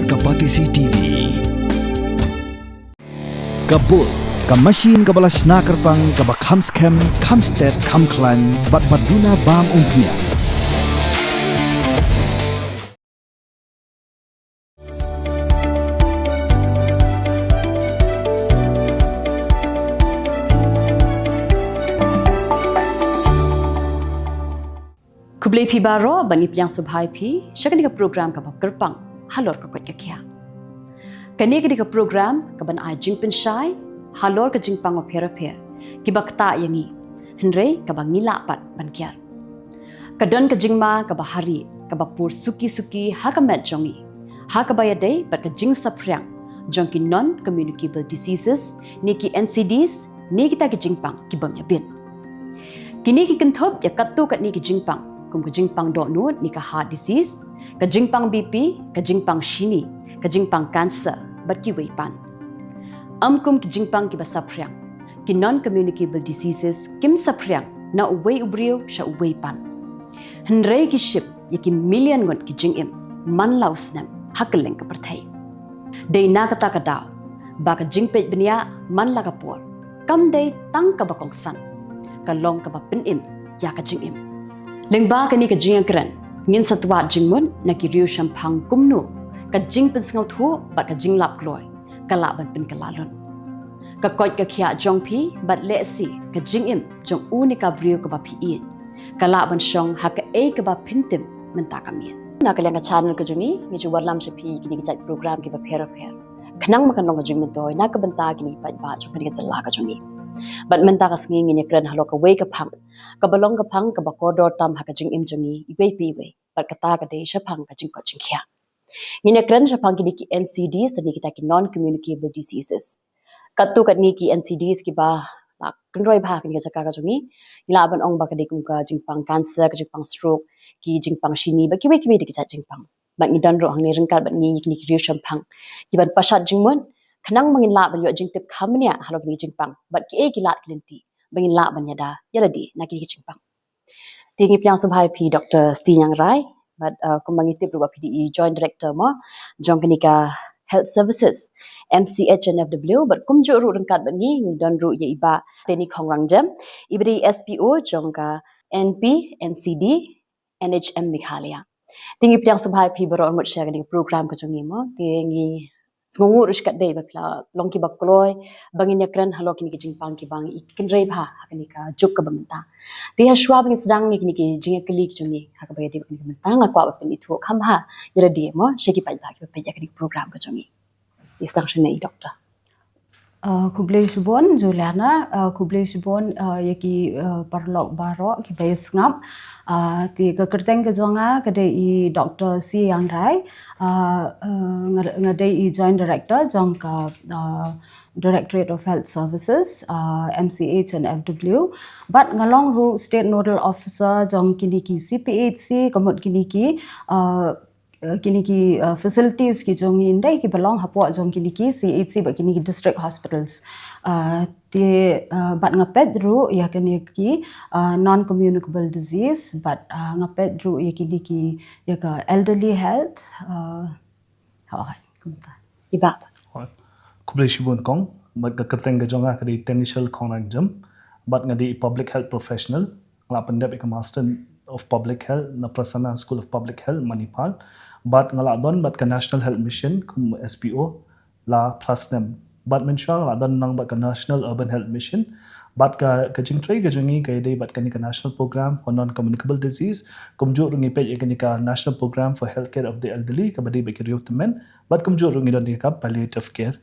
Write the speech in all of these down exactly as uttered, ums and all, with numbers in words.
Ka Batesi T V. Ka Bull, ka machine kaba la shna kyrpang, kaba kham skhem, kham stet, kham khlaiñ, bad ba duna bam umphniang. Khublei phi baroh, bad ngi pdiang sngewbha ïa phi sha kane ka program kaba kyrpang halor ka koit ka khiah. Kane ka dei ka program kaban ai jingpynshai halor ka jingpang bapher bapher kiba ktah ïa ngi, hynrei kaba ngi lah pat ban kiar. Ka don ka jingma kaba ha rieh, kaba pur suki suki ha ka met jong ngi, ha kaba ïadei bad ka jingsaphriang jong ki non communicable diseases ne ki N C Ds, ne kita ki jingpang ki bym ïabit. Kine ki kynthup ïa katto katne ki jingpang, kum ka jingpang dohnud ne ka heart disease, ka jingpang B P, ka jingpang shini, ka jingpang cancer, bad kiwei pat. Ym kum ki jingpang kiba saphriang, ki non communicable diseases kim saphriang na uwei u briew sha uwei pat. Hynrei ki shim ïa ki million ngut ki jingim man la u snem ha kylleng ka pyrthei. Dei na kata ka daw ba ka jingpeit bniah man la ka por kam dei tang kaba kongsan, ka long kaba pynim ïa ka jingim. Lyngba kane ka jingïakren, ngin sa twad jingmut na ki riew shemphang kumno ka jingpynsngewthuh bad ka jinglap kloi ka lah ban pynkylla lut. Ka koit ka khiah jong phi bad lehse ka jingim jong une ka briew kaba phi ïeit ka lah ban shong ha kaei kaba phin tim mynta ka miet. Na ka liang ka channel ka jong ngi, ngi ju wallam sha phi kine ki jait program kiba pher bapher, khnang ba kan long ka jingmyntoi na ka bynta kine ki paidbah jong kane ka jylla ka jong ngi. Bad mynta ka sngi ngin ïakren halor kawei ka phang kaba long ka phang kaba kordor tam ha ka jingim jong ngi iwei pa iwei, bad kata ka dei shaphang ka jingkoit jingkhiah. Ngin ïakren shaphang kine ki N C Ds ne kita ki non communicable diseases. Katto katne ki N C Ds kiba la kynroi bha ha kane ka jaka ka jong ngi, ngi lah ban ong ba ka dei kum ka jingpang cancer, ka jingpang stroke, ki jingpang shini, bad kiwei kiwei de ki jait jingpang. Bad ngi don ruh hangne ryngkat bad ngi kine ki riew shemphang kiban pashat jingmut khnang ba ngin lah ban ïoh jingtip kham bniah halor kine ki jingpang bad kiei ki lad ki lynti ba ngin lah ban ïada ïa lade na kine ki jingpang. Te ngi pdiang sngewbha ïa phi Doctor C Iang Rai, bad, uh, kumba ngi tip ruh ba phi dei i Joint Director mo jong kane ka Health Services, M C H and F W, bad kumjuh ruh ryngkat bad ngi ngi don ruh ïa i Bah Teni Khongrangjam, iba dei S P O jong ka N P, N C D, N H M Meghalaya. Te ngi pdiang sngewbha ïa phi baroh ngut sha kane ka program ka jong ngi mo. Te ngi sngewnguh ruh shikatdei ba phi la long kiba kloi ba ngin ïakren halor kine ki jingpang kiba ngi kynrei bha ha kane ka juk kaba mynta. Te ha shuwa ba ngin sdang ïa kine ki jingïakylli ki jong ngi ha kaba ïadei bad kane ka bynta, nga kwah ba phin ithuh kham bha ïa lade mo sha ki paidbah kiba peit ïa kane ka program ka jong ngi. Te sdang shane i Doctor. Uh, khublei shibun Juliana, uh, khublei shibun, uh, ïa ki, uh, paralok baroh kiba ïa sngap. Uh, te ka kyrteng ka jong nga ka dei i Doctor C Iang Rai, uh, uh, nga, nga dei i Joint Director jong ka, uh, Directorate of Health Services, uh, M C H and F W. Bad nga long ruh State Nodal Officer jong kine ki C P H C, ka mut kine ki, uh, uh, kine ki, uh, facilities ki jong ngi ndei kiba long hapoh jong kine ki C H C bad kine ki district hospitals. Uh, te, uh, bad nga peit ruh ïa kine ki, uh, non communicable disease, bad, uh, nga peit ruh ïa kine ki, ïa ka elderly health, uh, hooid, kumta. I Bah. Hooid. Khublei shibun kong, bad ka kyrteng ka jong nga ka dei Tenishal Khongrangjam, bad nga dei public health professional. Nga la pyndep ïa ka Master of Public Health na Prasanna School of Public Health, Manipal. Bad nga la don bad ka National Health Mission kum S P O la phra snem. Bad mynshuwa nga la don lang bad ka National Urban Health Mission. Bad ka, ka jingtrei ka jong ngi ka ïadei bad kane ka National Program for Non-Communicable Disease. Kumjuh ruh ngi peit ïa kane ka National Program for Healthcare of the Elderly kaba dei bad ki riew tymmen. Bad kumjuh ruh ngi don ïa ka palliative care.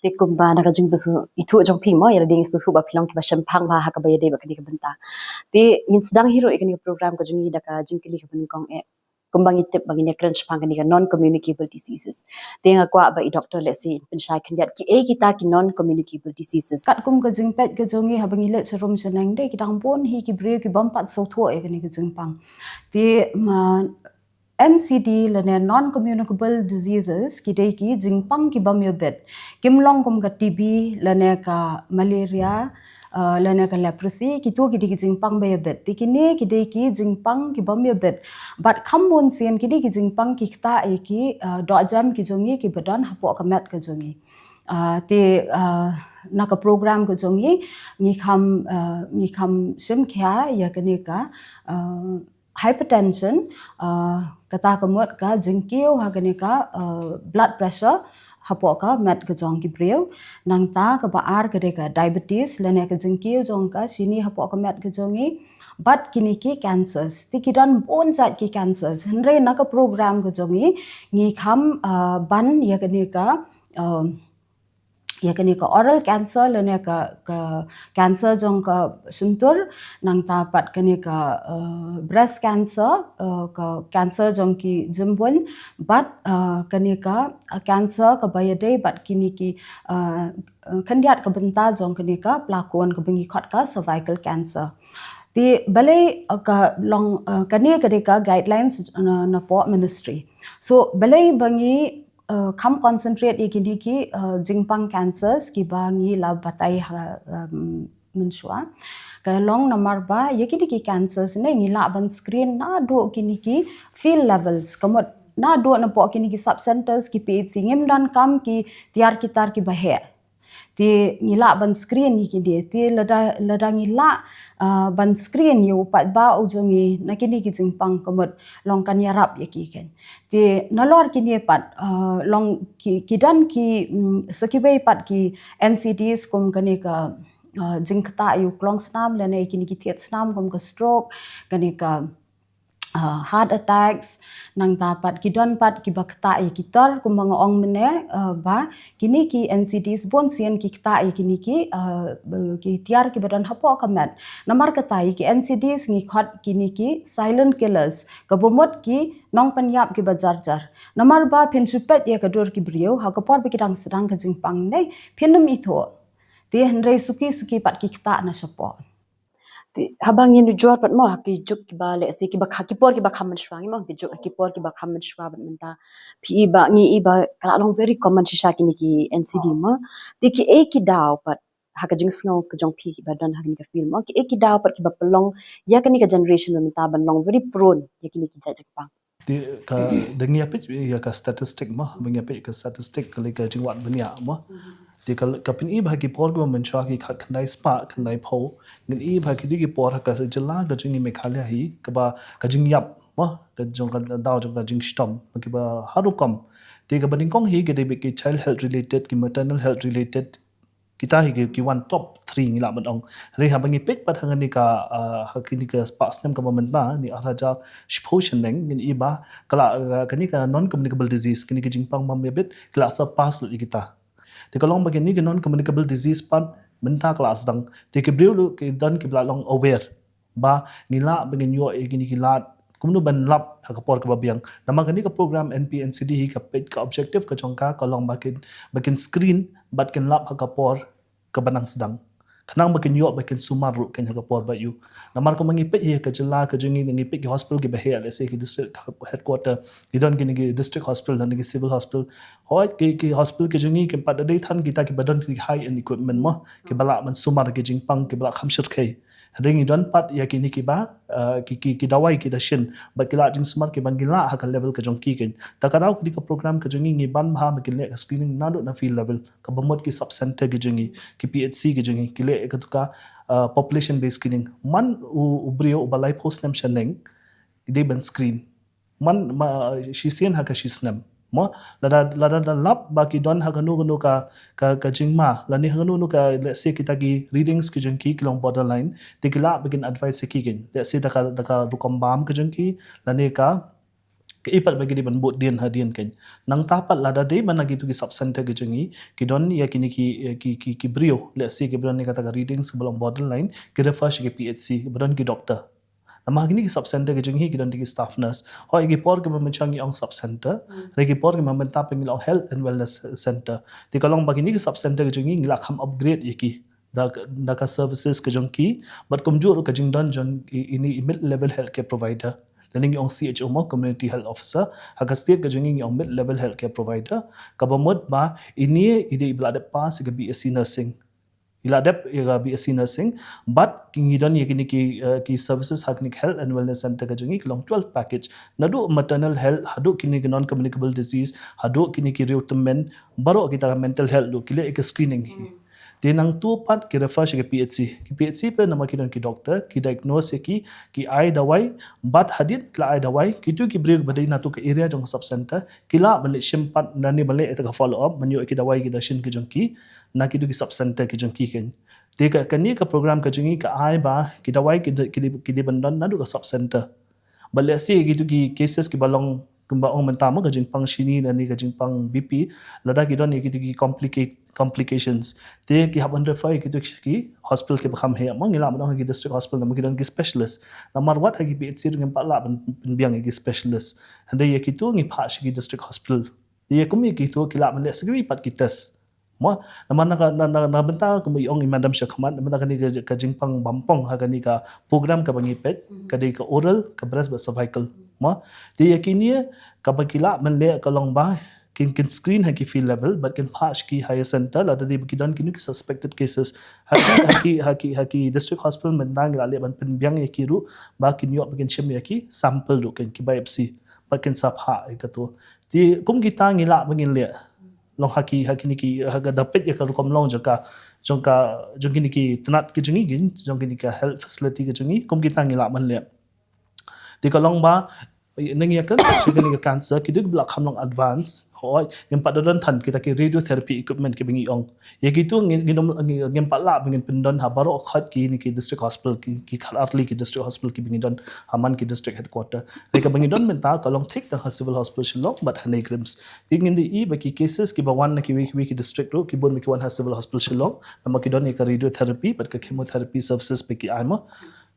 Te kumba na ka jingpynithuh jong phi mo, ïa lade ngi sngewthuh ba phi long kiba shemphang bha ha kaba ïadei bad kane ka bynta. Te ngin sdang hi ruh ïa kane ka program ka jong ngi da ka jingkylli kaba nyngkong eh. Kumba ngi tip ba ngin ïakren shaphang kane ka non-communicable diseases. Te nga kwah ba i Doctor lehse in pynshai khyndiat kiei kita ki non-communicable diseases. Katkum ka jingpeit ka jong ngi haba ngi leit sharum shaneng, dei ki dang bun hi ki briew ki bym pat sngewthuh ïa kane ka jingpang. Te ma N C D lane non-communicable diseases ki dei ki jingpang ki bym ïabit. Kim long kum ka T B lane ka malaria, uh, lane ka leprosy, kito ki dei ki jingpang ba ïabit. Te kine ki dei ki jingpang ki bym ïabit. Bad kham bun sien kine ki jingpang ki ktah ïa ki, uh, dohjem ki jong ngi ki ba don hapoh ka met ka jong ngi. Uh, te, uh, na ka program ka jong ngi, ngi kham, uh, ngi kham shim khia ïa kane ka, uh, hypertension, uh, kata ka mut ka jingkiew ha kane ka, uh, blood pressure hapoh ka met ka jong ki briew. Nangta kaba ar ka dei ka diabetes, lane ka jingkiew jong ka shini hapoh ka met ka jong ngi. Bad kine ki cancers. Te ki don bun jait ki cancers. Hynrei na ka program ka jong ngi, ngi kham, uh, ban ïa kane ka, um, ïa kane ka oral cancer, lane ka, ka cancer jong ka shyntur, nangta pat kane ka, uh, breast cancer, uh, ka cancer jong ki jymbuin, bad, uh, kane ka, uh, cancer kaba ïadei bad kine ki, uh, uh, khyndiat ka bynta jong kane ka pla khun kaba ngi khot ka cervical cancer. Te balei, uh, ka long, uh, kane ka dei ka guidelines, uh, na, napoh ministry. So balei ba ngi, uh, kham concentrate ïa kine ki, uh, jingpang cancers kiba ngi la batai ha, um, mynshuwa. Ka long namar ba ïa kine ki cancers ne ngi lah ban screen naduh kine ki field levels. Ka mut naduh napoh kine ki sub centers, ki P H C, ngim donkam ki tiar ki tar kiba heh. Te ngi lah ban screen ïa kine. Te lada, lada ngi lah, uh, ban screen ïa u paidbah u jong ngi na kine ki jingpang, ka mut long kan ïarap ïa ki kein. Te nalor kine pat, uh, long ki, ki don ki, mm, sa kiwei pat ki N C Ds kum kane ka, uh, jingktah ïa u klong snam lane kine ki thied snam kum ka stroke, kane ka, uh, heart attacks, nangta pat ki don pat kiba ktah ïa ki tor, kumba nga ong mynne, uh, ba kine ki N C Ds bun sien ki ktah ïa kine ki, uh, ki tiar kiba don hapoh ka met. Namar kata ïa ki N C Ds ngi khot kine ki silent killers, kaba mut ki nongpynïap kiba jar jar. Namar ba phin shu peit ïa ka dur ki briew ha ka por ba ki dang sdang ka jingpang ne, phin ym ithuh. Te hynrei suki suki pat ki ktah na shapoh. Te haba ngin nujor pat mo ha ki juk kiba, let's say, kiba kha-, ki por kiba kham mynshuwa, ngi mo, ki juk ha ki por kiba kham mynshuwa bad mynta. Phi i ba, ngi i ba ka la long very common shisha kine ki N C D mo. Te kiei ki daw pat ha ka jingsngew ka jong phi kiba don ha kane ka field mo, kiei ki daw pat kiba pynlong ïa kane ka generation ba mynta ban long very prone ïa kine ki jait jingpang? Te ka, da ngi ïa peit ïa ka statistic mo, ba ngi ïa peit ka statistic ka lei ka jingwad bniah mo. Te ka, ka phin i ba ha ki por kiba mynshuwa ki khatkhyndai spah khyndaiphew, ngin i ba ha ki dei ki por ha ka jylla ka jong ngi Meghalaya hi, kaba ka jingïap mo, ka jong ka daw jong ka jingshitom, kiba ha rukom. Te kaba nyngkong hi ka dei bad ki child health related, ki maternal health related, kita hi ki, ki wan top three ngi lah ban ong. Hynrei haba ngi peit pat ha kane ka, ah, ha kane ka spah snem kaba mynta, ne ar hajar shiphew shaneng, ngin i ba ka la, ah, kane ka non communicable disease, kane ka jingpang bym ïabit, ka la surpass lut ïa kita. Te ka long ba kane ka non communicable disease pat mynta ka la sdang. Te ki briew ruh ki don kiba la long aware ba ngi lah ba ngin ïoh ïa kine ki lad kumno ban lap ha ka por kaba biang. Namar kane ka program N P N C D hi ka peit ka objective ka jong ka ka long ba kin, ba kin screen bad kin lap ha ka por kaba nang sdang, khnang ba kin ïoh ba kin sumar ruh kein ha ka por ba ïoh. Namar kumba ngi peit hi ha ka jylla ka jong ngi, ngi peit ki hospital kiba heh, let's say ki district headquarter, ki don kine ki district hospital, don ki civil hospital. Hooid ki, ki hospital ki jong ngi kim pat da dei than kita kiba don ki high end equipment mo, kiba lah ban sumar ki jingpang, kiba lah kham shyrkhei. Hynrei ngi don pat ïa kine kiba, ah, ki, ki, ki dawai ki da shin, bad ki lad jingsumar kiba ngi lah ha ka level ka jong ki kein. Ta ka daw kane ka program ka jong ngi ngi ban bha ba kin leh ka screening naduh na field level, kaba mut ki sub center ki jong ngi, ki P H C ki jong ngi, ki leh ïa katu ka, ah, population based screening. Man u, u briew uba laiphew snem shaneng, ki dei ban screen. Man, ma, shisien ha ka shisnem. Mo, lada, lada da lap ba ki don ha kano kano ka, ka, ka jingma, lane ha kano kano ka, let's say, kita ki readings ki jong ki ki long borderline, te ki lah ba kin advise ïa ki kein. Let's say da ka, da ka rukom bam ka jong ki, lane ka, ka i pat ba ki dei ban bud dien hadien kein. Nangta pat lada dei ba na kitu ki sub center ki jong ngi ki don ïa kine ki, ki, ki, ki briew, let's say, kiba don ïa kata ka readings kiba long borderline, ki refer sha ki P H C, kiba don ki doctor. Namar kine ki sub center ki jong ngi ki don ki staff nurse. Hooid ki por kiba mynshwa ngi ong sub center, hynrei ki por kiba mynta pat ngi la ong health and wellness center. Te ka long ba kine ki sub center ki jong ngi ngi la kham upgrade ïa ki da, da ka services ka jong ki, bad kumjuh ruh ka jingdon jong i, ine i mid level healthcare provider, lane ngi ong C H O mo, community health officer. Ha ka state ka jong ngi ngi ong mid level healthcare provider, kaba mut ba ine i dei iba la dep pass ïa ka B S c nursing. Ngi la dep ïa ka B S C nursing, bad ki ngi don ïa kine ki, eh, ki services ha kine ki health and wellness center ka jong ngi ki long twelve package. Naduh maternal health, haduh kine ki non-communicable disease, haduh kine ki riew tymmen, baroh kita ka mental health ruh, ki leh ïa ka screening hi. Te nangta pat ki refer sha ki P H C. Ki P H C pat namar ki don ki doctor, ki diagnose ïa ki, ki ai dawai, bad hadien ki la ai dawai, kitu ki briew ba dei naduh ka area jong sub center, ki lah ban leit shim pat nangne ban leh ïa ka follow up, ban ïoh ïa ki dawai ki dashin ki jong ki, na kitu ki sub center ki jong ki kein. Te ka, kane ka program ka jong ngi ka ai ba ki dawai ki dei, ki dei, ki dei ban don naduh ka sub center. Bad lehse kitu ki cases kiba long kumba ong mynta mo, ka jingpang shini lane ka jingpang B P, lada ki don ïa kitu ki complicate, complications, te ki hap ban refer ïa kitu ki hospital kiba kham heh mo, ngi lah ban ong ha ki district hospital namar ki don ki specialist. Namar wat ha ki P H C ruh ngim pat lah ban pynbiang ïa ki specialist. Hynrei ïa kitu ngi phah sha ki district hospital. Te ïa kum ïa kitu ki lah ban leh sa kiwei pat ki test. Mo, namar na ka, na, na, na ka bynta kumba i ong i madam shakhmat, na ka bynta kane ka, ka jingpang bampong ha kane ka program kaba ngi peit, ka dei ka oral, ka breast bad cervical. Mo, te ïa kine kaba ki lah ban leh ka long ba kin, kin screen ha ki field level, bad kin phah sha ki higher center, lada dei ba ki don kine ki suspected cases. Ha ki, ha ki, ha ki, ha ki district hospital mynta ngi la leh ban pynbiang ïa ki ruh, ba kin ïoh ba kin shim ïa ki sample ruh, kin ki biopsy, bad kin sa phah ïa katu. Te kum kita ngi lah ba ngin leh. Long ha ki, ha kine ki, ha ka da peit ïa ka rukom long jong ka, jong ka, jong kine ki tnat ki jong ngi, jong kine ki health facility ki jong ngi, kum kita ngi lah ban leh. Te ka long ba, nang ïa kan, jong kine ki cancer, kitu kiba la kham long advance, hooid, ngim pat da don than kita ki radiotherapy equipment kiba ngi ong. Ïa kitu ngin, ngin, ngin, ngim pat lah ba ngin pyndon ha baroh khoit kine ki district hospital, ki, ki khatar tylli ki district hospital kiba ngi don ha man ki district headquarter. Te kaba ngi don mynta ka long thik tang ha Civil Hospital Shillong bad ha NEIGRIHMS. Te ngin da ïohi ba ki cases kiba wan na kiwei kiwei ki district ruh, ki bun ba ki wan ha Civil Hospital Shillong, namar ki don ïa ka radiotherapy bad ka chemotherapy services ba ki ai mo.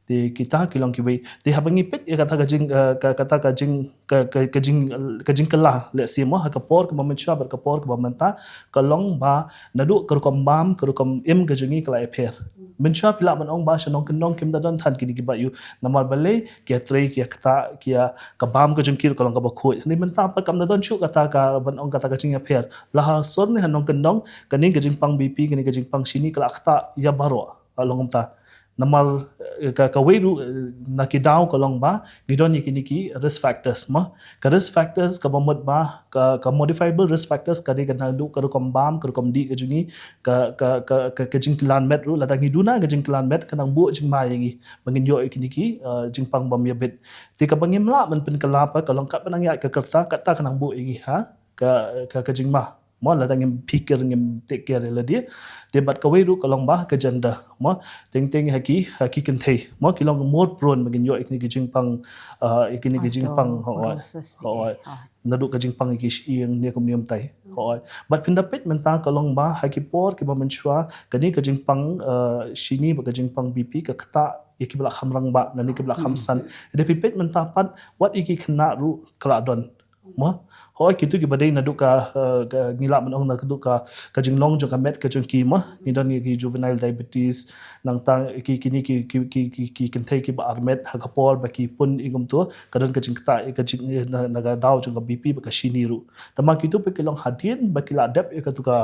Te kita ki long kiwei. Te haba ngi peit ïa kata ka jing, eh, ka, kata ka jing, ka, ka, ka jing, ka jingkylla, lehse mo, ha ka por kaba mynshuwa bad ka por kaba mynta, ka long ba naduh ka rukom bam, ka rukom im ka jong ngi ka la ïapher. Mynshuwa phi lah ban ong ba sha nongkyndong kim da don than kine kiba ïoh. Namar balei, ki ïatrei, ki ïakata, ki ïa, ka bam ka jong ki ruh ka long kaba khuid. Hynrei mynta pat kam da don shuh kata ka ban ong kata ka jingïapher. La ha sor ne ha nongkyndong, kane ka jingpang B P, kane ka jingpang shini ka la ktah ïa baroh. Ka long kumta. Namar, eh, ka, kawei ruh, eh, na ki daw ka long ba ngi don ïa kine ki risk factors mo. Ka risk factors kaba mut ba ka, ka modifiable risk factors ka dei ka naduh ka rukom bam, ka rukom dih ka jong ngi, ka, ka, ka, ka, ka jingkylla met ruh, lada ngi duna ka jingkylla met ka nang buh jingma ïa ngi ba ngin ïoh ïa kine ki, eh, jingpang bym ïabit. Te kaba ngim lah ban pynkylla pat ka long katba nang ïaid ka rta, kata ka nang buh ïa ngi ha ka, ka, ka jingma. Mo, lada ngim phikir, ngim take care ïa lade. Te bad kawei ruh ka long ba ka gender. Mo, teng teng ha ki, ha ki kynthei. Mo, ki long more prone ba kin ïoh ïa kine ki jingpang, ah, ïa kine ki jingpang, hooid. Hooid. Naduh ka jingpang ïa ki shyieng ne kumne kumtai. Hooid. Bad phin da peit mynta ka long ba ha ki por kiba mynshuwa kane ka jingpang, ah, shini bad ka jingpang B P ka ktah ïa kiba la kham rangbah, lane kiba la kham san. Te phi peit mynta pat wat ïa ki khynnah ruh ka la don. Mo, hooid, kitu kiba dei naduh ka, eh, ka, ngi lah ban ong naduh ka, ka jinglong jong ka met ka jong ki mo, ngi don ïa ki juvenile diabetes, nangta ki, kine ki, ki, ki, ki, ki kynthei kiba armet ha ka por ba ki pun ïa kumto, ka don ka jingktah, ka jing, eh, na, na ka daw jong ka B P bad ka shini ruh. Tangba kitu pat ki long hadien ba ki la dep ïa katu ka,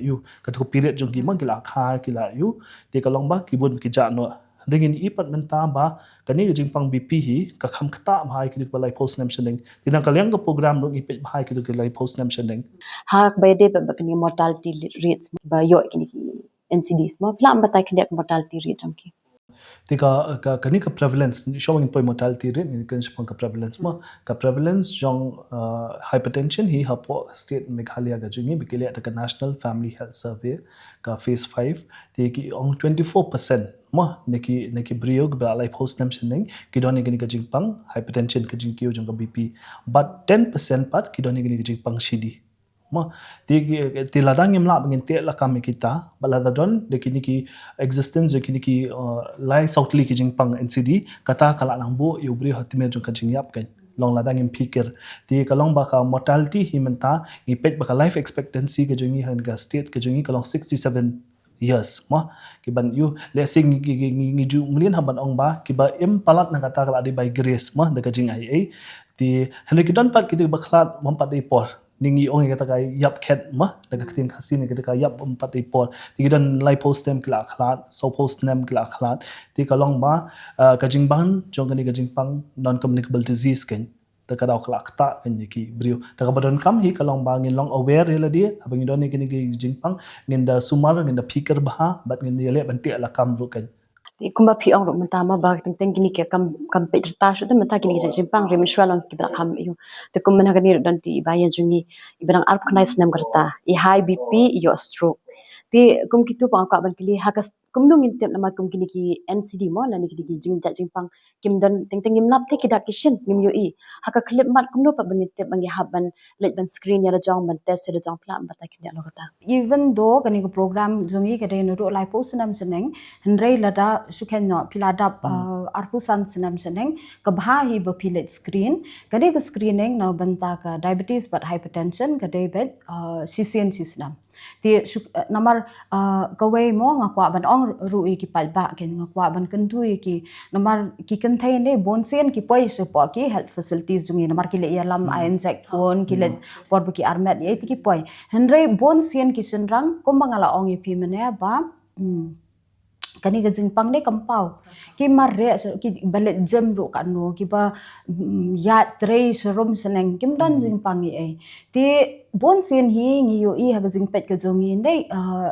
ïoh, katu ka period jong ki mo, ki la kha, ki la ïoh, te ka long ba ki bun ki jah noh. Te ngin ïohi pat mynta ba kane ka jingpang B P hi ka kham ktah bha ïa kitu kiba laiphew snem shaneng. Te na ka liang ka program ruh ngi peit bha ïa kitu kiba laiphew snem shaneng. Ha kaba ïadei bad kane mortality rates ba ïoh kine ki N C Ds mo, phi lah ban batai khyndiat mortality rate jong ki? Te ka, ka, kane ka prevalence, shuwa ngin poi mortality rate, ngin kren shaphang ka prevalence mo. Ka prevalence jong, uh, hypertension hi hapoh state Meghalaya ka jong ngi ba ki leh da ka National Family Health Survey, ka phase five, te ki ong twenty-four percent mo, na ki, na ki briew kiba la laiphew snem shaneng, ki don ïa kane ka jingpang hypertension, ka jingkiew jong ka B P. Bad ten percent pat ki don ïa kane ka jingpang shini. Mo, te ki, te lada ngim lah ba ngin teh lakam ïa kita, bad lada don da kine ki existence jong kine ki, uh, lai saw tylli ki jingpang N C D, kata ka lah nang buh ïa u briew ha tmier jong ka jingïap kan. Long lada ngim phikir. Te ka long ba ka mortality hi mynta, ngi peit ba ka life expectancy ka jong ngi ha ka state ka jong ngi ka long sixty-seven years mo. Kiban ïoh, lehse ngi, ngi, ngi, ngi ju mlien ha ban ong ba kiba im palat na kata ka la dei by grace mo, da ka jingaiei. Te hynrei ki don pat kitu kiba khlad, ym pat dei por. Ngi ong ïa kata ka ïap khet ma, da ka ktien Khasi ne kata ka ïap bym pat i por. Te ki don laiphew snem ki la khlad, sawphew snem ki la khlad. Te ka long ba, ah, ka jingbang jong kane ka jingpang non communicable disease kein. Te ka daw ka la ktah kein ïa ki briew. Te kaba donkam hi ka long ba ngin long aware ïa lade, haba ngi don ïa kine ki jingpang, ngin da sumar, ngin da phikir bha, bad ngin ïaleh ban teh lakam ruh kein. Te kumba phi ong ruh mynta ma ba teng teng kine ki kam, kam peit rta shuh te mynta kine ki jingpang ri mynshuwa long kiba la kham ïa u. Te kum mynta kane ruh don te i ba ïa jong ngi, i ba dang arphew khyndai snem ka rta, i high B P, i ïoh stroke. Te kum kitu pat nga kwah ban kylli ha ka s-, kumno ngin tip namar kum kine ki N C D mo lane kine ki jingjat jingpang kim don teng teng, ngim lap te ki dak ki shin, ngim ïohi. Ha ka khyllipmat kumno pat ba ngin tip ba ngi hap ban leit ban screen ïa la jong, ban test ïa la jong pla, ban batai kine ïa la kata. Even though kane ka program jong ngi ka dei naduh laiphew snem shaneng, hynrei lada shu khein noh phi la dap, uh, arphew san snem shaneng, ka bha hi ba phi leit screen. Kane ka screening na bynta ka diabetes bad hypertension ka dei beit, uh, shisien shisnem. Te shu, uh, namar, uh, kawei mo nga kwah ban ong ruh ïa ki paidbah kein, nga kwah ban kyntu ïa ki, namar ki kynthei ne bun sien ki poi shapoh ki health facilities jong ngi namar ki leh ïalam, ai inject khun, ki leh por ba ki armet ïa te ki poi. Hynrei bun sien ki shynrang kumba nga la ong ïa phi mynne ba, hmm, kane ka jingpang ne kam paw. Ki mareh, ki ba leit gym ruh katno, ki ba, mm, ïaid trei sharum shaneng, kim don jingpang ei ei. Te bun sien hi ngi ïohi ha ka jingpeit ka jong ngi ne, uh,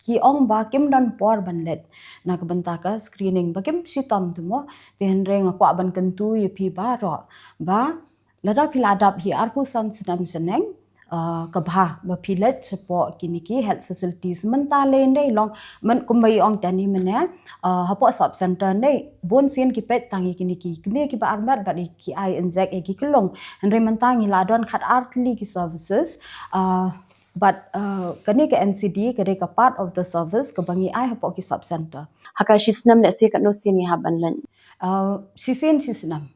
ki ong ba kim don por ban leit na ka bynta ka screening, ba kim shitom te mo. Te hynrei nga kwah ban kyntu ïa phi baroh ba lada phi la dap hi arphew san snem shaneng, uh, ka bha ba phi leit shapoh kine ki health facilities. Mynta lei ne long, myn-, kumba i ong tani mynne, uh, hapoh sub center ne bun sien ki peit tang ïa kine ki kmie kiba armet bad ki ai inject ïa ki khlung. Hynrei mynta ngi la don khat ar tylli ki services, uh, bad, uh, kane ka N C D ka dei ka part of the service kaba ngi ai hapoh ki sub center. Ha ka shisnem lehse katno sien ngi hap ban leit? Uh, shisien shisnem.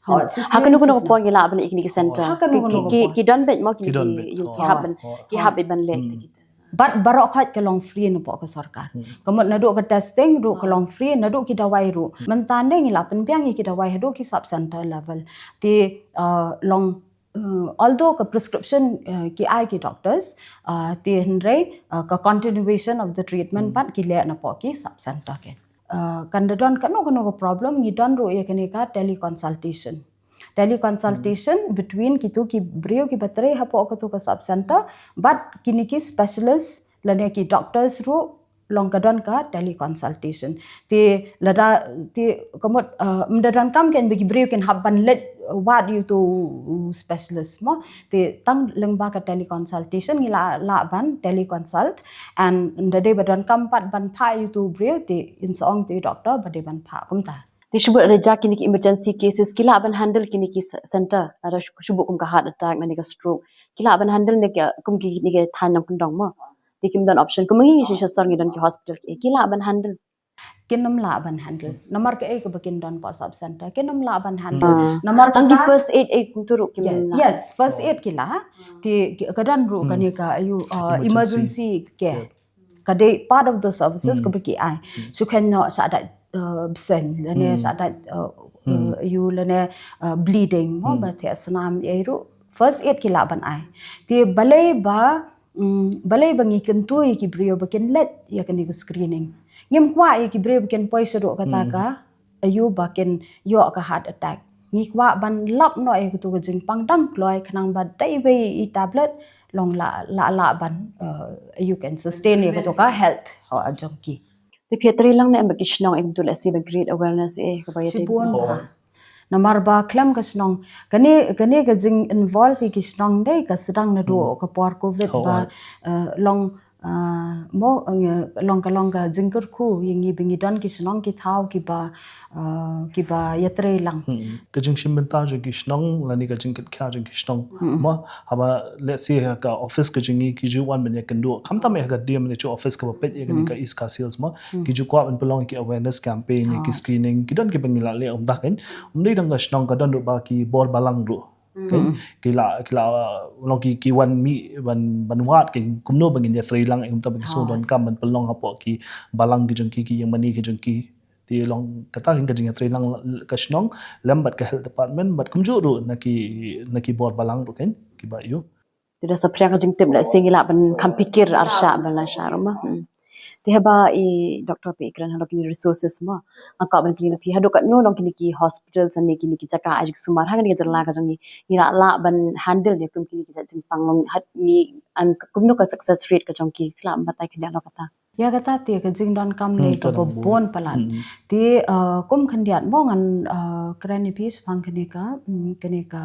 Hooid, ha kano kano ka por ngi lah ban leit ïa kine ki center? Ha kano kano ka por. Ki, ki, ki don beit mo kine ki, ki hap ban, ki hap beit ban leit. Bad baroh khoit ka long free napoh ka sorkar. Ka mut naduh ka testing ruh ka long free, naduh ki dawai ruh. Mynta ne ngi la pynbiang ïa ki dawai haduh ki sub center level. Te, uh, long, uh, although ka prescription, uh, ki ai ki doctors, uh, te hynrei, uh, ka continuation of the treatment pat ki leh napoh ki sub center kein. Uh, kan da don kano kano ka problem, ngi don ruh ïa kane ka teleconsultation. Teleconsultation between kitu ki briew kiba trei hapoh katu ka sub center bad kine ki specialist lane ki doctors ruh, long ka don ka teleconsultation. Te lada, te ka mut, uh, ym da donkam kein ba ki briew kin hap ban leit wad ïa utu u specialist mo. Te tang lyngba ka teleconsultation ngi lah, lah ban teleconsult. And ynda dei ba donkam pat ban phah ïa utu u briew, te yn sa ong te u doctor ba dei ban phah kumta. Te shu bud lada jia kine ki emergency cases ki lah ban handle kine ki s-, center, lada shu, shu bud kum ka heart attack ne ka stroke, ki lah ban handle ne ki, kum kine ki thaiñ nongkyndong mo. Te kim don option, kum ngi shisha sor ngi don ki hospital ki, ki lah ban handle? Kin ym lah ban handle. Namar kaei kaba kin don hapoh sub center, kin ym lah ban handle. Namar tang ki first aid, eh, kumtu ruh kim lah. Yes, first aid ki lah. Te ki, ka don ruh kane ka, aïu, uh, emergency care. Ka dei part of the services kaba ki ai. Shu khein noh shah dait, uh, bseiñ, lane shah dait, uh, uh, aïu lane, uh, bleeding mo, ba theh snam ei ruh. First aid ki lah ban ai. Te balei ba, mm, balei ba ngi kyntu ïa ki briew ba kin leit ïa kane ka screening? Ngim kwah ïa ki briew ba kin poi shaduh kata ka, aïu ba kin ïoh ka heart attack. Ngi kwah ban lap noh ïa katu ka jingpang dang kloi khnang ba dei wei i tablet long lah, lah, lah ban, uh, you can sustain ïa katu ka health, hooid, jong ki. Te phi ïatrei lang ne em bad ki shnong, em, to lehse ban create awareness, eh, kaba ïatrei? Shibun bha. Namar ba khlem ka shnong, kane, kane ka jing involve ïa ki shnong dei ka sdang naduh ka por covid ba, uh, long, uh, mo, uh, long ka, long ka jingkyrkhu ïa ngi ba ngi don ki shnong ki thaw kiba, uh, kiba ïatrei lang. Ka jingshim bynta jong ki shnong lane ka jingkitkhia jong ki shnong. Mo, haba lehse ha ka office ka jong ngi ki ju wan ban ïakynduh. Khamtam eh ha ka D M ne chu office kaba peit ïa kane ka East Khasi Hills mo. Ki ju kwah ban pynlong ki awareness campaign, ki screening, ki don kiba ngi la leh kumta kein. Ym dei tang ka shnong, ka don ruh ba ki bor balang ruh. Kein, ki la, ki la, long ki, ki wan mih ban, ban wad kein kumno ba ngin ïatrei lang, eh, kumta ba ki sngewdonkam ban pynlong hapoh ki balang ki jong ki, ki ïingmane ki jong ki. Te long kata kein ka jingïatrei lang ka shnong lem bad ka health department bad kumjuh ruh na ki, na ki bor balang ruh kein kiba ïoh. Te da saphriang ka jingtip la sing ila ban kham phikir arshah ban la shah ruma. Hmm. Te haba i doctor phi kren halor kini resources mo. Nga kwah ban kylli na phi haduh katno long kini ki hospital sa ne kini ki jaka ai jingsumar ha kani ka jylla ka jong ngi. Ngi la lah ban handle ne kum kini ki jingpang long hat ngi an kumno ka success rate ka jong ki, khlem batai kini halor kata. Ïa kata te ka jingdonkam ne ka babun palat. Te uh, kum khyndiat mo ngan uh, kren ïa phi shaphang kane ka mm, kane ka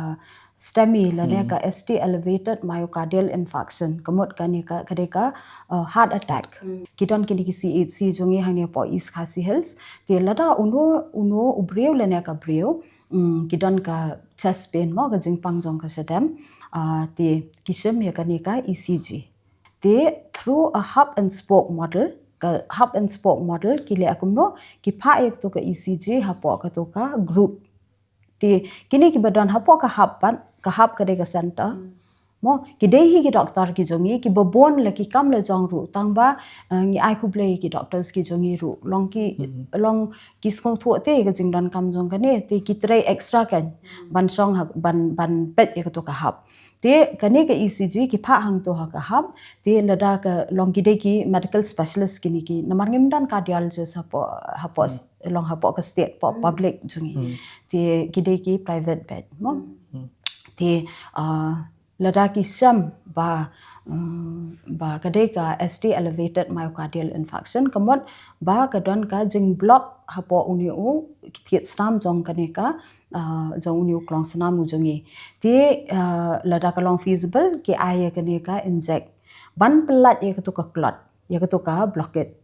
STEMI lane ka ST elevated myocardial infarction, ka mut kane ka kane ka uh, heart attack. Ki don kine ki CHC jong ngi hangne hapoh East Khasi Hills. Te lada uno uno u briew lane ka briew mm, ki don ka chest pain mo, ka jingpang jong ka shadem. Uh, te ki shim ïa kane ka ECG. Te through a hub and spoke model, ka hub and spoke model ki leh kumno, ki phah ïa kato ka ECG hapoh kato ka group. Te kine kiba don hapoh ka hub pat, ka hub ka dei ka center. Mo, ki dei hi ki doctor ki jong ngi, kiba bun la ki kam la jong ruh, tang ba uh, ngi ai khublei ki doctors ki jong ngi ruh. Long ki long ki sngewthuh te ka jingdonkam jong kane, te ki trei extra kan ban shong ha, ban ban peit ïa kato ka hub. Te kane ka ECG ki phah hangto ha ka hub, te lada ka long ki dei ki medical specialist kine ki, namar ngim don cardiologist hapoh hapoh long hapoh ka state, hapoh public jong ngi. Te ki dei ki private beit mo. Te uh, lada ki shem ba um, ba ka dei ka ST elevated myocardial infarction, ka mut ba ka don ka jingblock hapoh une u thied snam jong kane ka uh, jong une u klong snam u jong ngi. Te uh, lada ka long feasible ki ai ïa kane ka inject ban pyllait ïa kato ka clot, ïa kato ka blockade.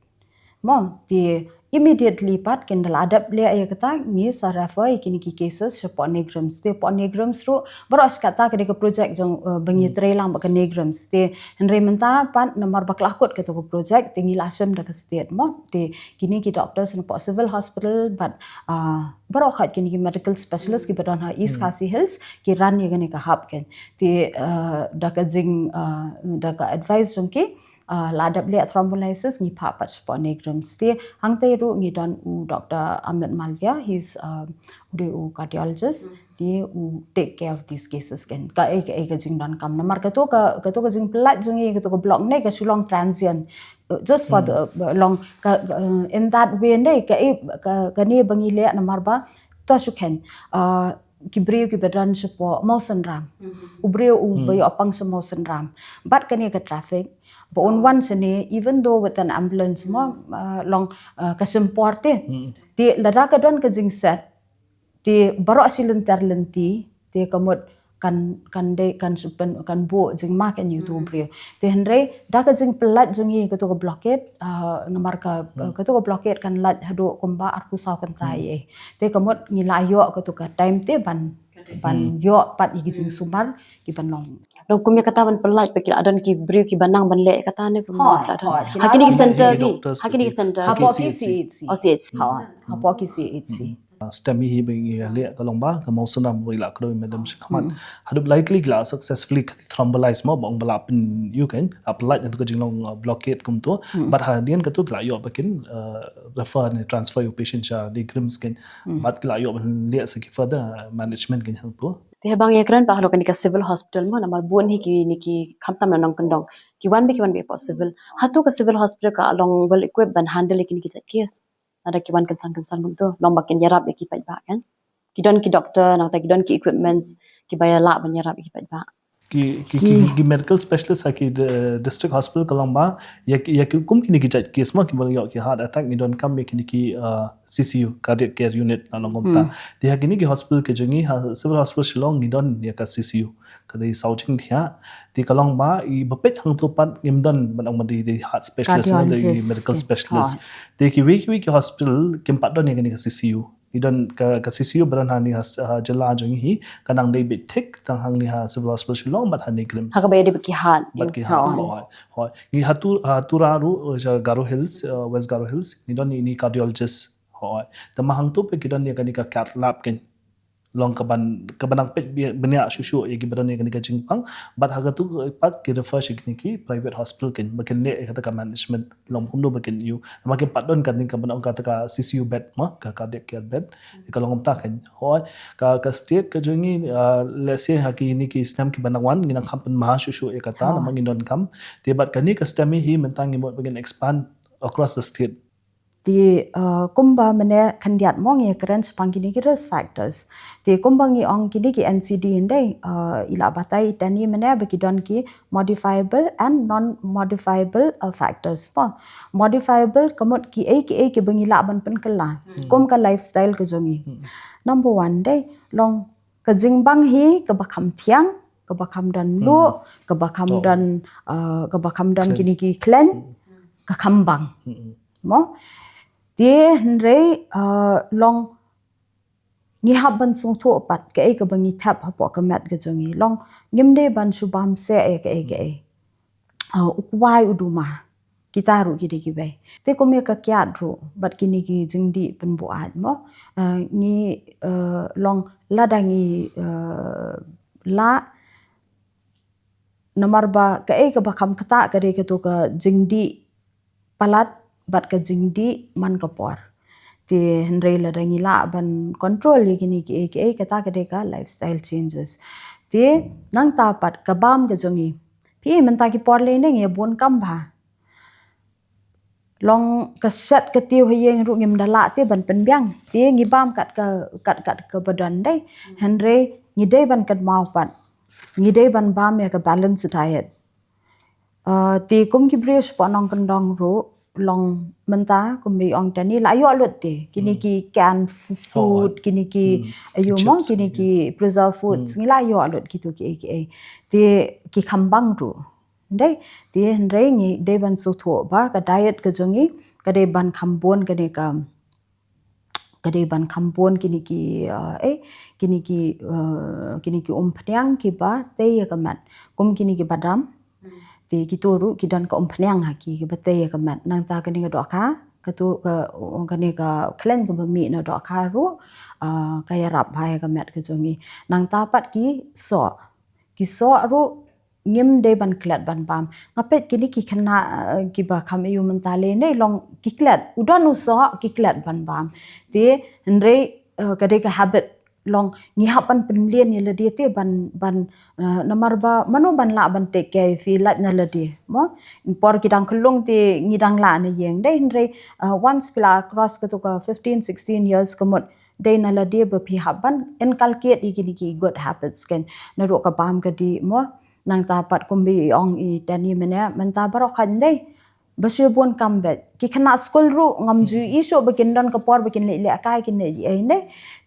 Mo, te immediately pat kin da la dep leh ïa kata ngi sa refer ïa kine ki cases shapoh NEIGRIHMS. Te hapoh NEIGRIHMS ruh baroh shi katta ka dei ka project jong uh, ba ngi trei lang bad ka NEIGRIHMS. Te hynrei mynta pat namar ba ka la kut kato ka project te ngi la shim da ka state mo. Te kine ki doctors napoh civil hospital bad uh, baroh khat kine ki medical specialist kiba don ha East Khasi Hills ki run ïa kane ka hub kan. Te uh, da ka jing uh, da ka advice jong ki uh, la dep leh thrombolysis ngi phah pat shapoh NEIGRIHMS. Te hangtei ruh ngi don u Doctor Amit Malviya, he's uh, u dei u cardiologist. Te u take care of these cases kan. Ka ei ka ei ka jingdonkam. Namar kato ka kato ka jingpyllait jong ngi, kato ka block ne ka shu long transient. Uh, just for the uh, long ka, ka, uh, in that way ne ka ei ka kane ba ngi leh namar ba to shu khein. Uh, ki briew kiba don shapoh Mawsynram. U briew uba ïoh pang sha Mawsynram. Bad kane ka traffic ba un wan shane, even though with an ambulance mo uh, long uh, ka shim por te. Te lada ka don ka jingset te baroh shi lynter lynti te ka mut kan kan dei kan supen kan buh jingma kan ïa uto u briew. Te hynrei da ka jingpyllait jong ngi kato ka blockade uh, namar ka uh, kato ka blockade kan lait haduh kumba arphew saw kynta ïa. Te ka mut ngi la ïoh kato ka time te ban ban ïoh pat ïa ki jingsumar ki ban long. Long kum ïa kata ban pyllait pat ki la don ki briew kiba nang ban leh kata ne kum. Ha kine ki center ki. Ha kine ki center. Hapoh ki CHC. Oh CHC. Ha hapoh ki CHC. Uh, STEMI hi ba ngi leh ka long ba ka Mawsynram ba i la kdew i madam sha khmat. Haduh likely ki la successfully thrombolyze mo ba ong ba la pyn ïoh kan la pyllait na tu ka jinglong uh, blockade kumto. Bad hadien katu ki la ïoh ba kin uh, refer ne transfer ïa u patient sha NEIGRIHMS kan. Bad ki la ïoh ban leh sa ki further uh, management kan hangto. Te haba ngi ïakren pat halor kane ka civil hospital mo namar bun hi kine ki khamtam na nongkyndong. Ki wan beit ki wan beit hapoh civil. Hato ka civil hospital ka long well equipped ban handle ïa kine ki jait case? Lada ki wan kynsan kynsan bun tu long ba kin ïarap ïa ki paidbah kan. Ki don ki doctor nangta ki don ki equipments kiba ïa lah ban ïarap ïa ki paidbah. Ki ki ki, ki medical specialist ha ki district hospital ka long ba ïa ki ïa ki kum kine ki jait case mo kiba ïoh ki heart attack ngi donkam ïa kine ki uh, CCU, cardiac care unit na long kumta. Te ha kine ki hospital ki jong ngi ha civil hospital Shillong ngi don ïa ka CCU. Ka dei saw jingthiah. Te ka long ba i ba peit hangto pat ngim don ban ong ba dei heart specialist ne dei medical specialist. Te kiwei kiwei ki hospital kim pat don ïa kane ka CCU. I don ka, ka CCU ba don hangne ha jylla jong ngi hi ka nang dei beit thik tang hangne ha Civil Hospital Shillong bad ha NEIGRIHMS. Ha kaba ïadei bad ki heart. Bad ki heart. Hooid. Ngi ha Tura ruh, Garo Hills, West Garo Hills ngi don ïa kine cardiologist. Hooid. Te ma hangto pat ki don ïa kane ka cath lab kan. long ka ban, ka ban nang peit bniah shuh shuh ïa ki ba don ïa kane ka jingpang, bad ha katu pat ki refer sha kine ki private hospital kein ba kin leh ïa kata ka management long kumno ba kin ïoh. Namar kin pat don kane ka ban ong kata ka C C U bed mo, ka cardiac care bed. Ka long kumta kein. Hooid, ka, ka state ka jong ngi, uh, let's say ha kine ki snem ki ban nang wan, ngi nang kham pynbha shuh shuh ïa kata, namar ngi donkam. Te bad kane ka stem hi mynta ngi mut ba ngin expand across the state. Te, uh, kumba mynne khyndiat mo ngi kren shaphang kine ki risk factors. Te kumba ngi ong kine ki N C D hynrei, uh, i la batai i Tani mynne ba ki don ki modifiable and non-modifiable, uh, factors mo. Modifiable ka mut kiei kiei kiba ngi lah ban pynkylla. Kum ka lifestyle ka jong ngi. Number one dei long ka jingbang hi kaba kham thiang, kaba kham don luh, kaba kham don, uh, kaba kham don kine ki khleiñ, ka kham bang. Mo? Te hynrei, uh, long ngi hap ban sngewthuh pat kaei kaba ngi thep hapoh ka met ka jong ngi. Long ngim dei ban shu bam seh ïa kaei kaei. Uh, u kwai u duma. Kita ruh ki dei kiwei. Te kum ïa ka kiad ruh bad kine ki jingdih pynbuaid mo. Uh, ngi, uh, long lada ngi, uh, lah namar ba kaei kaba kham ktah ka dei katu ka jingdih palat bad ka jingdih man ka por. Te hynrei lada ngi lah ban control ïa kine kiei kiei kata ka dei ka lifestyle changes. Te nangta pat ka bam ka jong ngi. Phi mynta ki por lei ne ngi bun kam bha. Long ka shet ka tiew ha ïing ruh ngim da lah te ban pynbiang. Te ngi bam kat ka, kat, kat kaba don dei. Hynrei ngi dei ban kynmaw pat. Ngi dei ban bam ïa ka balanced diet. Uh, te kum ki briew shapoh nongkyndong ruh long mynta kum ba i ong Tani la ïoh lut te. Kine ki canned f-, food, kine ki ïoh mo, kine ki preserved foods. Ngi la ïoh lut kitu kiei kiei. Te ki kham bang ruh. Dei, te hynrei ngi dei ban sngewthuh ba ka diet ka jong ngi ka dei ban kham bun kane ka, ka dei ban kham bun kine ki, uh, eh, kine ki, uh, kine ki umphniang kiba tei ïa ka met. Kum kine ki badam. Te kitu ruh ki don ka umphniang ha ki kiba tei ïa ka met. Nangta kane ka dohkha, katu ka, kane ka khleiñ kaba mih na dohkha ruh, uh, ka ïarap bha ïa ka met ka jong ngi. Nangta pat ki soh. Ki soh ruh ngim dei ban klet ban bam. Nga peit kine ki khynnah, uh, kiba kham ïoh mynta lei ne long ki klet. U don u soh ki klet ban bam. Te hynrei, uh, ka dei ka habit long ngi hap ban pynmlien ïa lade te ban, ban, uh, namar ba mano ban lah ban take care phi lait na lade. Mo? Por ki dang khyllung te ngi dang lah na ïing dei hynrei, uh, once phi la cross katu ka fifteen, sixteen years ka mut dei na lade ba phi hap ban inculcate ïa kine ki good habits kein. Naduh ka bam ka dih mo. Nangta pat kum ba i ong i Tani mynne, mynta baroh khain dei. Ba shu bun kam beit. Ki khynnah skul ruh ngam ju i shuh ba kin don ka por ba kin leh leh kai kin leh ei dei.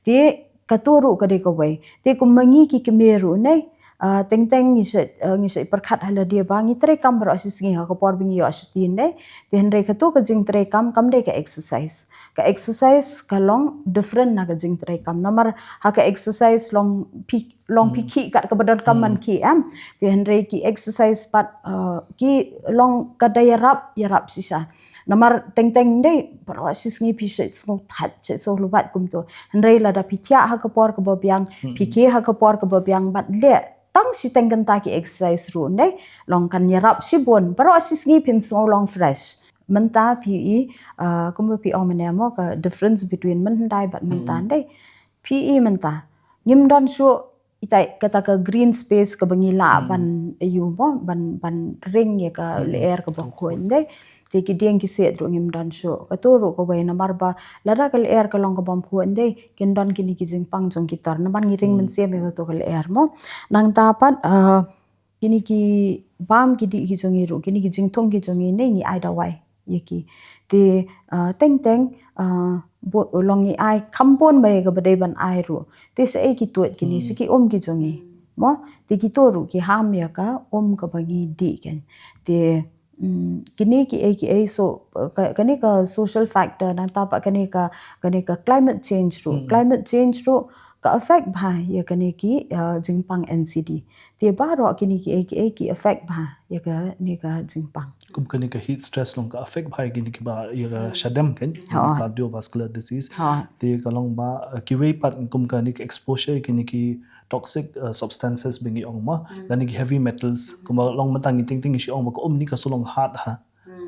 Te katu ruh ka dei kawei. Te kum ma ngi ki kmie ruh ne. Ah, teng teng ngi shu, ah, ngi shu pyrkhat ha lade ba ngi trei kam baroh shi sngi ha ka por ba ngi ïoh shuti ne. Te hynrei katu ka jingtrei kam kam dei ka exercise. Ka exercise ka long different na ka jingtrei kam. Namar ha ka exercise long phi, long phi khih kat kaba donkam ban khih em. Te hynrei ki exercise pat, uh, ki long ka da ïarap, ïarap shisha. Namar teng teng dei baroh shi sngi phi shu sngewthuh, shu sngewthuh kumtu. Hynrei lada phi thiah ha ka por kaba biang, phi khie ha ka por kaba biang bad leh tang shiteng kynta ki exercise ruh dei. Long kan ïarap shibun. Baroh shi sngi phin sngew long fresh. Mynta phi i, uh, kumba phi ong mynne mo ka difference between mynhyndai bad mynta dei. Phi i mynta. Ngim don shuh itai kata ka green space kaba ngi lah ban ïoh mo, ban, ban ring ïa ka lyer kaba khuid dei. Te ki dieng ki siej ruh ngim don shuh. Katu ruh kawei namar ba lada ka lyer ka long kabym khuid dei. Kin don kine ki jingpang jong ki tor. Namar ngi ring mynsiem ïa katu ka lyer mo. Nangta pat, uh, kine ki bam ki dih ki jong ngi ruh, kine ki jingthung ki jong ngi ne ngi ai dawai ïa ki. Te, uh, teng teng, uh, long ngi ai kham bun ba ïa kaba dei ban ai ruh. Te sa ei ki tuid kine, sa ki um ki jong ngi. Mo, te kitu ruh ki harm ïa ka um kaba ngi dih kein. Te, mm, kine kiei kiei so, uh, ka, kane ka social factor nangta pat kane ka, kane ka climate change ruh. Climate change ruh ka affect bha ïa kane ki, uh, jingpang N C D. Te baroh kine kiei kiei ki affect bha ïa kane ka jingpang. Kum kane ka heat stress long ka affect bha ïa kine kiba ïa ka shadem kan, cardiovascular disease. Te ka long ba, uh, kiwei pat kum kane ka exposure ïa kine ki toxic, uh, substances ba ngi ong ma, lane ki heavy metals, kumba long mynta ngi teng teng ngi shu ong ba ka um ne ka shu long hard ha.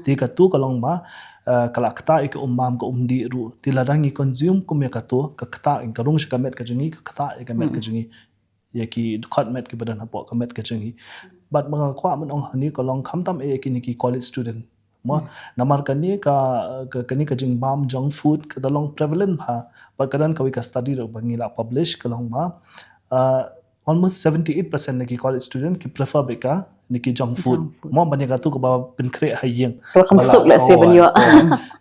Te katu ka long ba, uh, ka la ktah ïa ka um bam ka um dih ruh. Te lada ngi consume kum ïa katu, ka ktah, ka rung sha ka met ka jong ngi, ka ktah ïa ka met ka jong ngi. Ïa ki dkhot met kiba don hapoh ka met ka jong ngi. Bad ba nga kwah ban ong hangne ka long khamtam eh ïa kine ki college student. Mo, namar kane ka, ka, kane ka jingbam junk food ka da long prevalent bha. Bad ka don kawei ka study ruh ba ngi la publish ka long ba, uh, almost seventy-eight percent na ki college student ki prefer beit kane ki junk food. Mo, ban ïa katu kaba pynkhreh ha ïing. Kaba kham suk lehse ban ïoh.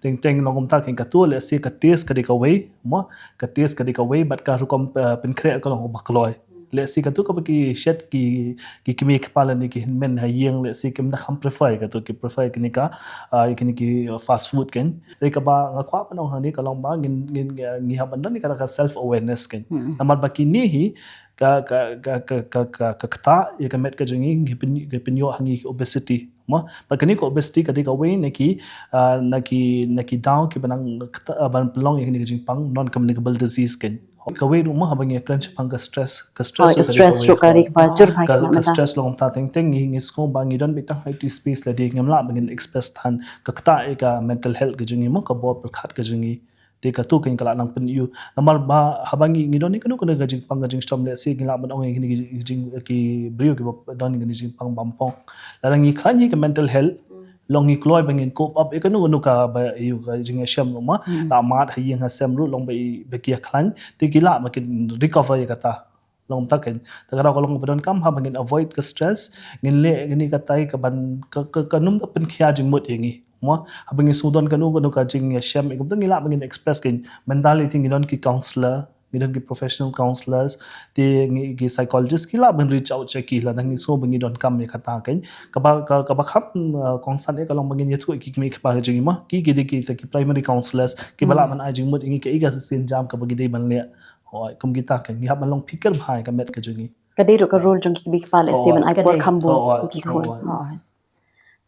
Teng teng long kumta kan katu lehse ka taste ka dei kawei. Mo, ka taste ka dei kawei bad ka rukom, uh, pynkhreh ka long kaba kloi. Lehse katu kaba ki shet ki, ki kmie kpa lane ki hynmen ha ïing, lehse kim da kham prefer katu, ki prefer kine ka, uh, kine ki, uh, fast food kan. Te kaba nga kwah ban ong hangne ka long ba ngin, ngin, uh, ngi hap ban don ïa kata ka self awareness kan. Namar ba kine hi ka, ka, ka, ka, ka, ka, ka ktah ïa ka met ka jong ngi, ngi pyn-, ngi pynïoh ha ngi obesity. Mo, bad kane ka obesity ka dei kawei na ki, uh, na ki, na ki daw kiba nang ktah, uh, ban pynlong ïa kane ka jingpang non communicable disease kan. Kawei ruh mo haba ngi kren shaphang ka stress, ka stress ruh ka dei kawei. Ka stress long kumta teng teng ngi, ngi sngew ba ngi don beit tang ha ïa u space lade, ngim lah ba ngin express than ka ktah ïa ka mental health ka jong ngi mo, ka bor pyrkhat ka jong ngi. Te katu kan ka la nang pyni ïa u. Namar ba haba ngi, ngi don ïa kano kano ka jingpang ka jingshitom lehse ngi lah ban ong ïa kine ki jing, ki briew kiba don ïa kine ki jingpang bam pong. Lada ngi khlaiñ ïa ka mental health, long ngi kloi ba ngin cope up ïa kano kano kaba ïa u ka jingïashem ruh ma. La mad ha ïing ha sem ruh long ba i, ba ki ïa khlaiñ. Te ki lah ba kin recover ïa kata. Long kumta kan. Te ka daw ka long ba donkam haba ngin avoid ka stress, ngin leh kane katai kaban ka, ka, kan ym da pynkhia jingmut ïa ngi. Mo, haba ngi shu don kano kano ka jingïashem, ïa kumta ngi lah ba ngin express kan. Mentality ngi don ki counselor, ngi don ki professional counselors, te ngi ki psychologist ki lah ban reach out sha ki lada ngi sngew ba ngi donkam ïa kata kan. Kaba, ka, kaba kham, uh, kongsan ïa ka long ba ngin ïathuh ïa ki kmie ki kpa ka jong ngi mo. Ki, ki dei kita ki primary counselors, kiba lah ban ai jingmut ïa ngi kaei ka shisien jam kaba ngi dei ban leh. Hooid, kum kita kan, ngi hap ban long phikir bha ïa ka met ka jong ngi. Ka dei ruh ka role jong ki kmie ki kpa lehse ban ai por kham bun ïa ki khun. Hooid.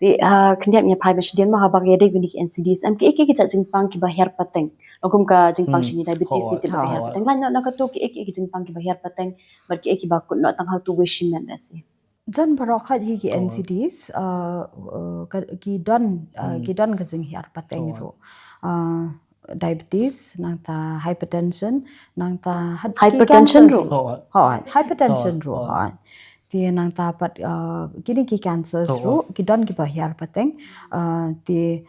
Te, ah, khyndiat ngi phai ba shadien mo haba ïadei bad kine ki N C Ds. Em kiei kiei ki jait jingpang kiba hiar pateng. Long kum ka jingpang shini diabetes ne te ba hiar pateng. Lait noh na katu kiei kiei ki jingpang kiba hiar pateng. Bad kiei kiba kut noh tang ha utu u wei shimet lehse. Jan baroh khat hi ki N C Ds, uh, uh, ka, ki don, uh, ki don ka jinghiar pateng ruh. Uh, diabetes, nangta hypertension, nangta had ki cancers ruh. Hooid, hypertension ruh. Hooid. Te nangta pat, uh, kine ki cancers ruh, ki don kiba hiar pateng. Uh, te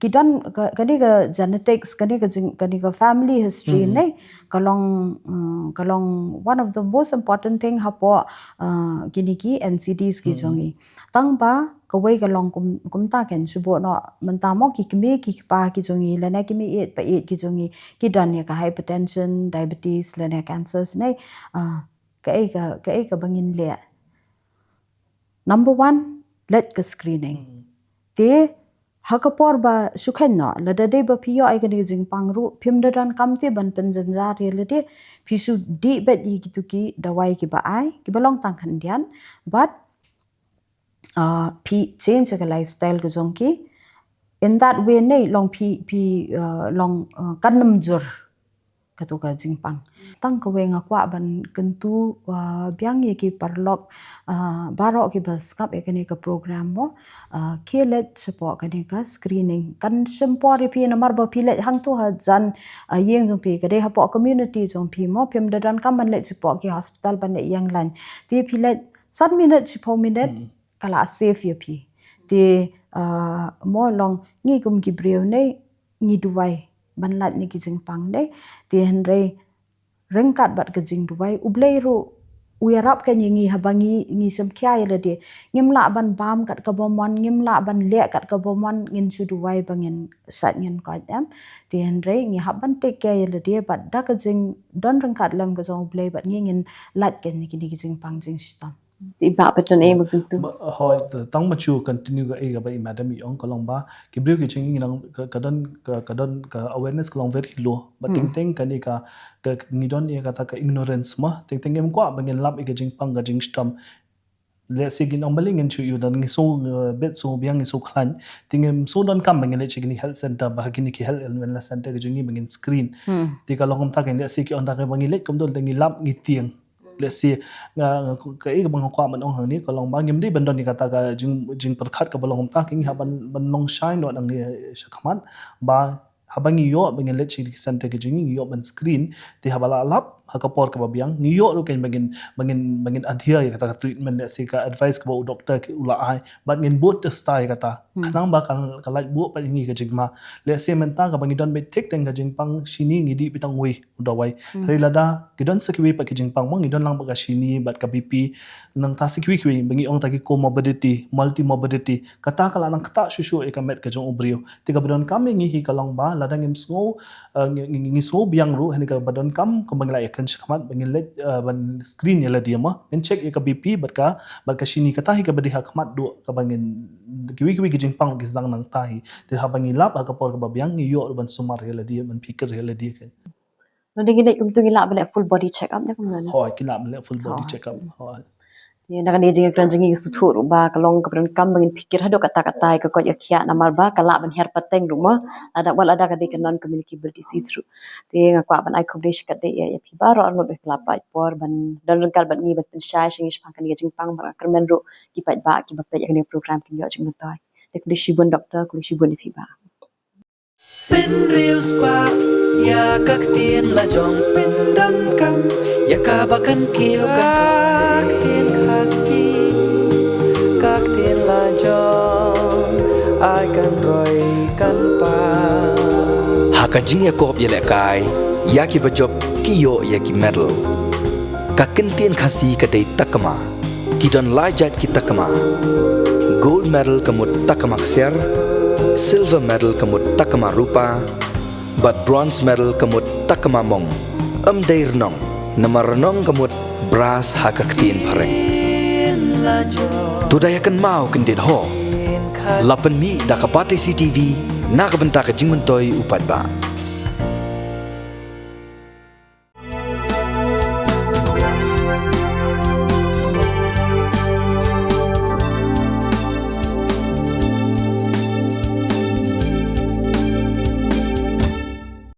ki don ka, kane ka genetics, kane ka jing, kane ka family history ne, ka long, uh, ka long one of the most important thing hapoh, uh, kine ki N C Ds ki jong ngi. Tang ba kawei ka long kum, kumta kan shu buh noh mynta mo ki kmie ki kpa ki jong ngi, lane ki mei ïeit pa ïeit ki jong ngi, ki don ïa ka hypertension, diabetes, lane cancers ne, ah, kaei ka, kaei kaba ngin leh. Number one, leit ka screening. Te ha ka por ba shu kheiñ noh, lada dei ba phi ïoh ïa kane ka jingpang ruh, phim da donkam te ban pynjynjar ïa lade, phi shu dih beit ïa kitu ki dawai kiba ai, kiba long tang khyndiat, bad uh, phi change ka lifestyle ka jong ki. In that way ne long phi, phi, uh, long, uh, kan ym jur katu ka jingpang. Tang kawei nga kwah ban kyntu, uh, biang ïa ki paralok, uh, baroh kiba sngap ïa kane ka program mo, uh, khie leit shapoh kane ka screening. Kan shim por ïa phi namar ba phi leit hangtu hajan, uh, ïing jong phi, ka dei hapoh community jong phi mo, phim da donkam ban leit shapoh ki hospital ban leit ïeng lain. Te phi leit san minit, shiphew minit, ka la save ïa phi. Te, ah, mo long ngi kum ki briew ne ngi duwai ban lait na ki jingpang ne. Te hynrei ryngkat bad ka jingduwai U Blei ruh u ïarap ka ïa ngi haba ngi, ngi sngewkhia ïa lade. Ngim lah ban bam kat kaba mon, ngim lah ban leh kat kaba mon, ngin shu duwai ba ngin sait ngin koit em. Te hynrei ngi hap ban take care ïa lade bad da ka jingdon ryngkat lem ka jong U Blei bad ngi ngin lait ka ïa kine ki jingpang jingshitom. Te i Bah pat don ei ba kyntu. Hooid, tang ma shu continue ka ei kaba i madam i ong ka long ba ki briew ki jong ngi nang ka, ka don ka, ka don ka awareness ka long very low. Ba teng teng kane ka, ka ngi don ïa kata ka ignorance mo. Teng teng ngim kwah ba ngin lap ïa ka jingpang ka jingshitom. Let's say ngin ong balei ngin shu ïoh don, ngi sngew, eh, bit sngew biang, ngi sngew khlaiñ. Te ngim sngew donkam ba ngin leit sha kine health center, ba kine ki health and wellness center ki jong ngi ba ngin screen. Te ka long kumta, let's say ki ong da ka ba ngi leit kumto, da ngi lap ngi tieng. Let's say, nga, nga, ka, eh, kaba nga kwah ban ong hangne ka long ba ngim dei ban don ïa kata ka jing, jingpyrkhat kaba long kumta, ki ngi hap ban, ban long shai noh nangne shakhmat, ba haba ngi ïoh ba ngin leit sha ki center ki jong ngi, ngi ïoh ban screen, te haba la lap ha ka por kaba biang, ngi ïoh ruh kein ba ngin, ba ngin, ba ngin adhere ïa kata ka treatment, let's say ka advice kaba u doctor ki u la ai, bad ngin bud test ïa kata. Khnang ba ka, ka lait buh pat ïa ngi ka jingma. Let's say mynta kaba ngi don beit thik teng ka jingpang shini, ngi dih beit tang wei u dawai. Hynrei lada ki don sa kiwei pat ki jingpang mo, ngi don lang bad ka shini bad ka B P, nangta sa kiwei kiwei ba ngi ong ta ki comorbidity, multimorbidity, kata ka la nang ktah shuh shuh ïa ka met ka jong u briew. Te kaba donkam ïa ngi hi ka long ba lada ngim sngew, eh, ngi, ngi, ngi sngew biang ruh, hynrei kaba donkam kumba ngi la ïakren shakhmat, ba ngin leit, eh, ban screen ïa lade mo, ngin check ïa ka B P bad ka, bad ka shini, kata hi kaba dei ha khmat duh, kaba ngin, kiwei kiwei ki jingpang ki sdang nangta hi. Te haba ngi lap ha ka por kaba biang, ngi ïoh ruh ban sumar ïa lade, ban phikir ïa lade kein. Nangta ngi leit kumto, ngi lah ban leh full body check up ne kumno ne? Hooid, ki lah ban leh full body check up. Hooid. Ïa, na kane ka jingïakren jong ngi, ngi sngewthuh ruh ba ka long kaba donkam ba ngin phikir haduh katta katta ïa ka koit ka khiah, namar ba ka lah ban her pateng ruh mo, lada, wat lada ka dei ka non communicable disease ruh. Te nga kwah ban ai khublei shikatdei ïa, ïa phi baroh arngut ba phi la pynpaw por ban don ryngkat bad ngi ban pynshai sha ngi shaphang kane ka jingpang bad nga kyrmen ruh ki paidbah kiba peit ïa kane ka program kin ïoh jingmyntoi. Te khublei shibun Doctor, khublei shibun ïa phi bah. Pynriewspah ïa ka ktien la jong, pyndonkam ïa kaba kan kiew, ka ktien Khasi, ka ktien la jong, ai kan roi kan pang. Ha ka jingïakop ïalehkai ïa kiba jop, ki ïoh ïa ki medal. Ka ktien Khasi ka dei takma. Ki don lai jait ki takma. Gold medal ka mut takma ksiar, silver medal ka mut takma rupa, bad bronze medal ka mut takma mong. Ym dei rnong, namar rnong ka mut brass ha ka ktien phareng. To da ïa kynmaw kyndit ho. La pynmih da ka Batesi TV na ka bynta ka jingmyntoi u paidbah.